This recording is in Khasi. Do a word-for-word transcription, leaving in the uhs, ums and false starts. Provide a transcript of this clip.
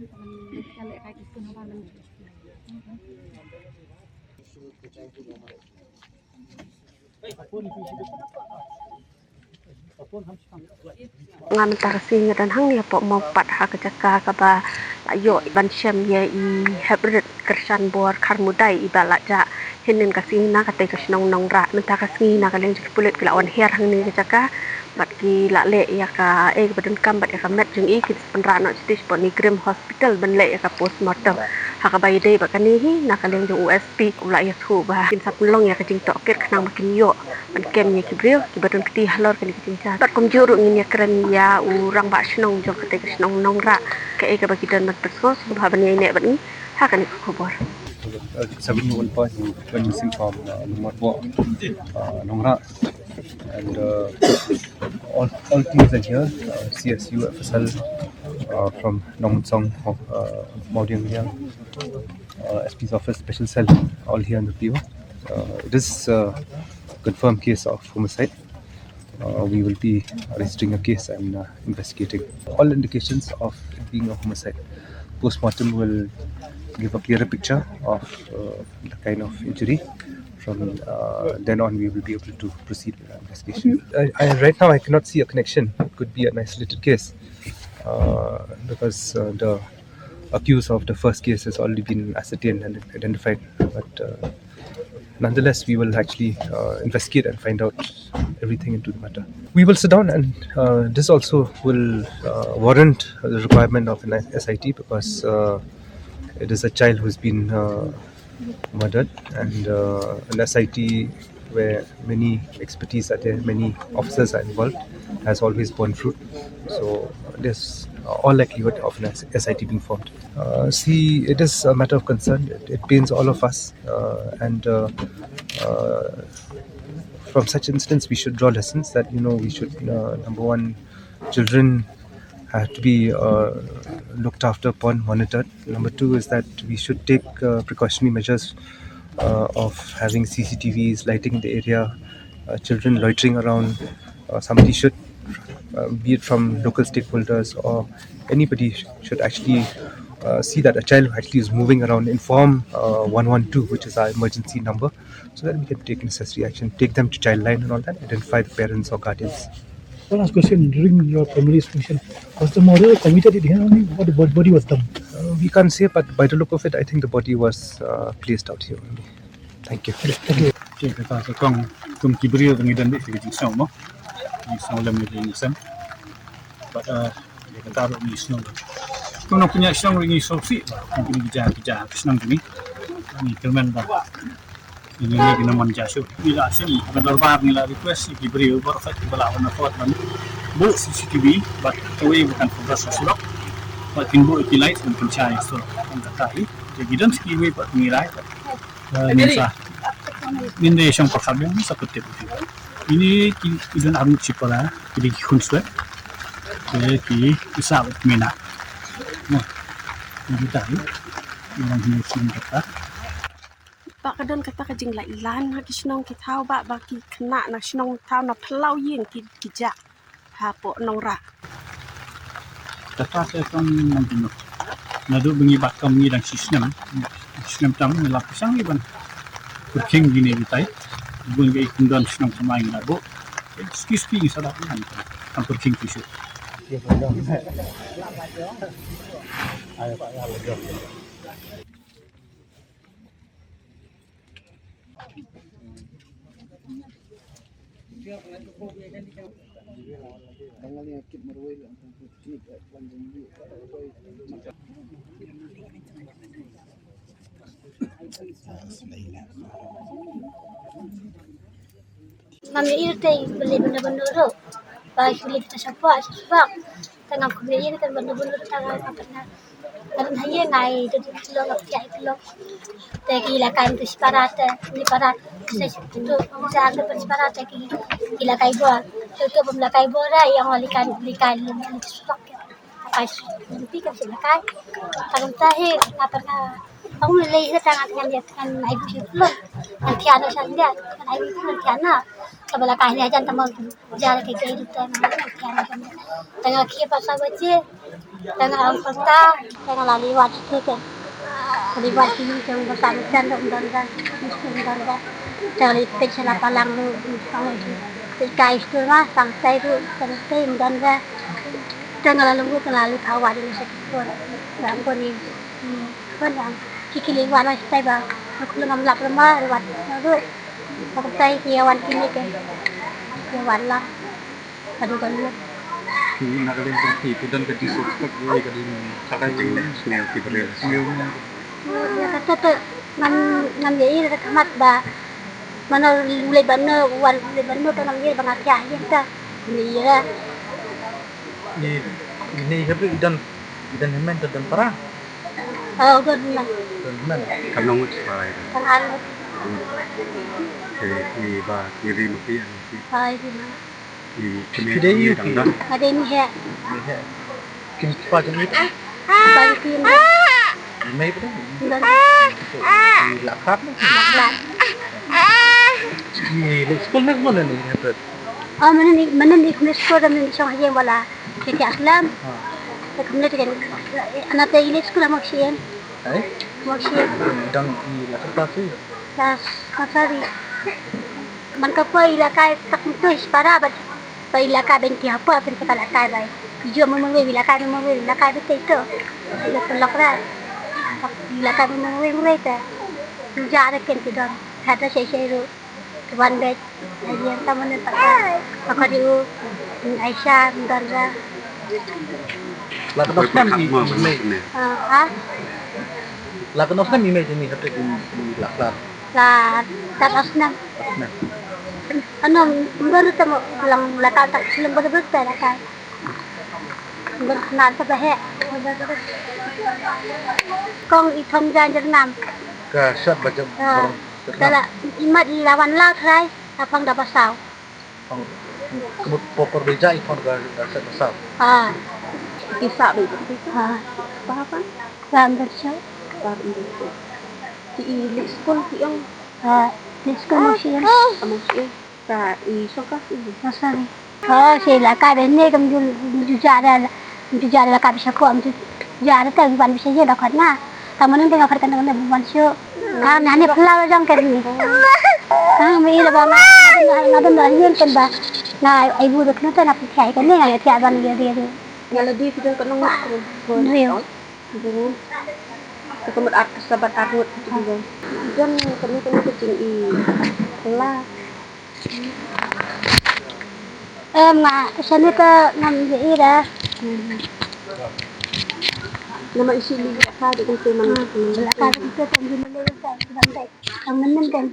Nga mynta ka sngi nga don hangne hapoh Mawpat ha ka jaka kaba la ïoh ban shem ïa i heprit kyrshan bor Kharmudai iba la jah hynnin ka sngi na katei ka shnong Nongrah. Mynta ka sngi na ka liang jong ki pulit ki la wan hiar hangne ka jaka bad ki la leh ïa kaei kaba donkam bad ïa ka met jong i, ki pynrah noh shatei shapoh NEIGRIHMS Hospital ban leh ïa ka postmortem. Ha kaba ïadei bad kane hi, na ka liang jong u S P u la ïathuh ba kin sa pynlong ïa ka jingtohkit khnang ba kin ïoh ban kem ïa ki briew kiba don kti halor kane ka jingjia. Bad kumjuh ruh ngin ïakren ïa u rangbah shnong jong katei ka shnong Nongrah, kaei kaba ki don ban pynsngew, sngewbha ban ïaineh bad ngi ha kane ka khubor. Uh, seven one five went missing from, uh, Lumotwoh, uh, Nongrah, and, uh, all, all teams are here, uh, C S U, F S L, uh, from Nongmynsong, uh, Mawdiangdiang, uh, S P's office, special cell, all here in the P O. Uh, it is, uh, confirmed case of homicide. Uh, we will be registering a case and, uh, investigating. All indications of it being a homicide. Postmortem will give a clearer picture of, uh, the kind of injury. From, uh, then on, we will be able to proceed with the investigation. I, I, right now, I cannot see a connection. It could be an isolated case, uh, because, uh, the accused of the first case has already been ascertained and identified. But, uh, nonetheless, we will actually, uh, investigate and find out everything into the matter. We will sit down, and, uh, this also will, uh, warrant the requirement of an S I T, because, uh, it is a child who's been, uh, murdered, and, uh, an S I T where many expertise are there, many officers are involved, has always borne fruit. So there's all likelihood of an S I T being formed. Uh, see, it is a matter of concern. It, it pains all of us, uh, and, uh, uh, from such incidents, we should draw lessons that, you know, we should, uh, number one, children have to be, uh, looked after upon, monitored. Number two is that we should take, uh, precautionary measures, uh, of having C C T Vs, lighting the area, uh, children loitering around. Uh, somebody should, uh, be it from local stakeholders or anybody, sh- should actually, uh, see that a child actually is moving around, inform, uh, one one two, which is our emergency number, so that we can take necessary action, take them to Childline and all that, identify the parents or guardians. One last question. During your preliminary inspection, was the murder committed here only, or the bod- body was dumped? Uh, we can't say, but by the look of it, I think the body was, uh, placed out here only. Thank you. Thank you. Okay, kata ka kong kum ki briew ngi don dei ka jingsngew mo. Jingsngew lem ngi jingsngew. But, uh, kata ruh ngi sngew. Kum nong punya sngew ngi sngew si. Ngi ja ja sngew ngi. Ngi kyrmen ba. Ini ni kena manja shu. Ngi la sim, ka dorbar ngi la request ki briew baroh ki ba la wan afford ban buh C C T V, bad kawei ba kan focus ha surok. Bad kin buh ki light ban pynshai surok. Kan kata hi. Jadi dan ski wei bad ngi rai. Eh, ngi sa. Ngin dei shong pyrkhat biang sa kutip. Ini ki, ki don arngut shipara, ki dei ki khun swet. Ki, ki isa bad mina. Nah. Ini dah. Ini ngi sim kata. Ba ka don kata ka jinglait lan ha ki shnong ki thaw ba, ba ki khynnah na shnong thaw na phyllaw ïing ki, ki jah hapoh Nongrah. Kata te tang nang tino. Naduh ba ngi bat kam ngi dang shi snem. Snem tam ngi la pyrshang ngi ban pyrkhing kine kitai. Bun ga i kyndon shnong thymmai ngi la buh. Ski ski ngi sa dap ngan. Kam pyrkhing ki shu. Ngam ïohi te i beli benda-benda ruh. Ba i beli kita sapa, sapa. Tang ngam kum ïohi te benda-benda ruh tang ngam pernah. Kan haye ngai te tu kilo ngam tiak kilo. Te ki la kai tu sipara te, ni para. Te tu sa tu sipara te ki, ki la kai bor. Tu tu pun la kai bor ai yang li kan, li kan li tu stok. Kai pi ka sila kai. Kan ta he ka per ka. Ang le le ta ngat ngan dia kan ai bu sila. Ngan tiana san dia. Kan ai bu ngan tiana. Ka bala kai ni ajan tamal tu. Ja ke ke tu ta ngan tiana kan. Tanga ki pa sa bache. Tang ang pata, tang la liwat sikit. Liwat sini tang basa bisan dong don da, mesti don da. Tang li pek sala palang lu, tang li kai stur ma, sang tai du, tang tai don da. Tang la lu, tang la li pawa di mesti pun. Bang pun ni, pun yang kiki liwat mesti tai ba. Aku lu ngam lap rumah, liwat. Lalu, aku tai kiawan kini ke. Kiawan lah. Ka dei ka lut. Phi na ka liang jong phi, phi don ka jingsuspect ïa ka dei ka dei sniew ki briew. Sniew. Ïa kata te ngam, ngam ïohi da ka mat ba mano u leit ban no, wan u leit ban no te ngam ïohi ba nga thiah ïa ta. Ni ïa. Ni, ni hynrei i don, i don hynmen te don para. Oh, don hynmen. Don hynmen. Ka nong ngut para. Ka nong ngut. Te i ba i ri ma phi. Ai, di ma. Phi dei ïa phi. Nga dei mei heh. Mei heh. Kin kpa jong i. Kpa jong i. Mei phi dei. Phi la khat ne? La khat. Phi leit skul ne mo ne ni heh pet. Oh, mane ni, mane ni khmih skul da mane shong hajem wala. Ke ke aslam. Te khmih te kan. Ana te i leit skul mo sien. Ai? Mo sien. Dang i la khat si. Las kasari. Man ka poi ila kai tak tu para ba, ba ila kai ben ti apa pen ka la kai ba. Ju mo mo ila kai mo mo ila kai bete to. Ila pelak ra. Ila kai mo mo mo te. Ju ja de ken ti don. Hada sei sei ru. Wan be. Ayen ta mo ne paka. Paka di u. Aisha don ra. La ka dok snem i mei. Ah, ha? La ka dok snem i mei ni hapte i la klar. La, ta asnam. Asnam. Ano, baru tamo lang lata tak lang baru baru ta lata. Baru na ta bahe. Kong i thom jan jernam. Ka shat ba jam. Kala imat lawan la thrai, apang da pasau. Kong kemut popor beja i thon ka shat pasau. Ah. Ki sa be. Ah. Apa apa? Ram bersau. Ram bersau. Ki i leit skul ki ong. Ah, leit skul mo sien. Mo sien. Ka i song ka i. Mo sari. Oh, si la ka ben ne kam ju ju ja da. Ju ja da la ka bisa ko am ju ja da ta ban bisa je da khot nga. Ta mo ning te nga khot kan da ban shu. Ka na ne pla la jong ka ni. Ka me ila ba nga. Nga da na yin kan ba. Nga ai bu da knu ta na pi thai kan ne nga ya ban ye ye. Nga la di pi da ka nong. Rio. Bun. Te ka mut ar ka sabat ar ngut ki bun. Jon kane kane ka jing i la. Em nga shane ka ngam ïohi da. Nama isi li ka de kan te man. La ka de kan te man. Kan men kan.